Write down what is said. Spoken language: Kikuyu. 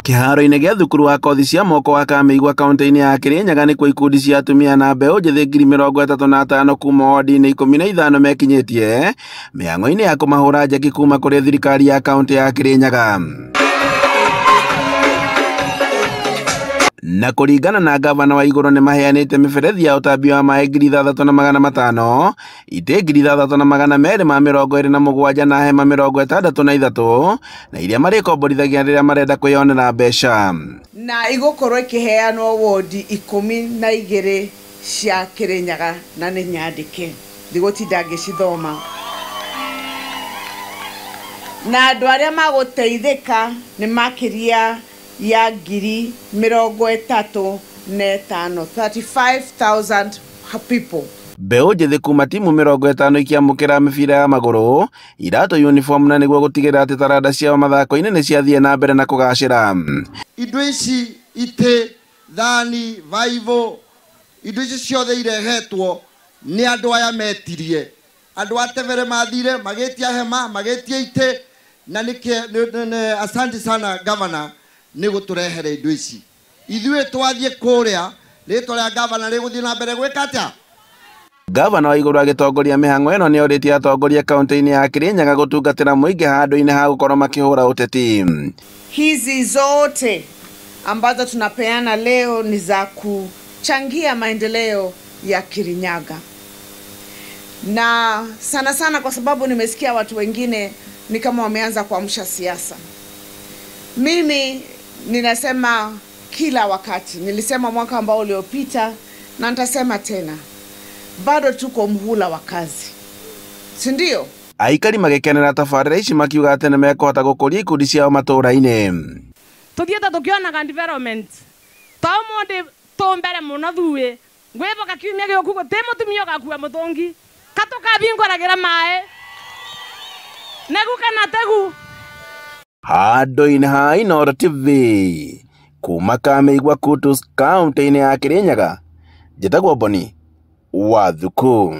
Kĩharo-inĩ gĩa thukuru wa kothi cia moko wa Kamĩigua kaunti-inĩ ya Kĩrĩnyaga nĩkuo ikundi cia atumia na mbeũ njĩthĩ 35,000 kuma wodi-inĩ 15 mekinyĩtie mĩhang'o-inĩ ya kũmahũra njeki kuma kũrĩ thirikari ya kaunti ya Kĩrĩnyaga. Na kũringana na gavana wa igũrũ nĩ maheanĩte mĩberethi ya ũtambia wa maĩ 6,500, itĩ 6,227 na hema 63 na iria marĩkomborithagia rĩrĩa marenda kwĩyonera mbeca. Na igũkorwo ikĩheanwo wodi 12 cia Kĩrĩnyaga na nĩ nyandĩke ndigũtinda ngĩcithoma. Na andũ arĩa magũteithĩka nĩ makĩria ya 35,000, 35,000 people. Mbeũ njĩthĩ kuma timu 50 ikĩamũkĩra mĩbira ya magũrũ, iratũ, uniform na nĩguo gũtigĩrĩra atĩ taranda ciao mathako-inĩ nĩ ciathiĩ na mbere na kũgacĩra. Indo ici itĩ, thani, vaivo, indo ici ciothe irehetwo nĩ andũ aya metirie. Andũ a Tebere mathire magĩtia hema, magĩtia itĩ, na nĩkĩ, asante sana governor nĩ gũtũrehere indo ici. Ithuĩ twathiĩ kũrĩa, rĩtwa rĩa gavana rĩgũthiĩ na mbere gwĩka atĩa? Gavana wa igũrũ agĩtongoria mĩhang'o ĩno nĩ orĩtie atongoria kaunti-inĩ ya Kĩrĩnyaga gũtungatĩra mũingĩ handũ-inĩ ha gũkorwo makĩhũra ũteti. Hizi zote ambazo tunapeana leo ni za kuchangia maendeleo ya Kirinyaga. Na sana sana kwa sababu nimesikia watu wengine ni kama wameanza kuamsha siasa. Mimi ninasema kila wakati, nilisema mwaka ambao uliopita na nitasema tena, bado tuko mhula wa kazi, si ndio? Aikari magĩkenera tabarĩra ici makiuga atĩ nĩ mekũhota gũkũria ikundi ciao matũũra-inĩ. Tuthiĩte tũkĩonaga development to ũmũthĩ tũ mbere mũno thuĩ ngwĩboka kiumia gĩũku gũtĩ mũtumia ũgakua mũtũngi katũkabingũragĩra maĩ negu kana tegu. Handũ-inĩ ha Inooro TV kuma Kamĩigua Kutus kaunti-inĩ ya Kĩrĩnyaga, njĩtagwo Boni wa Thuku.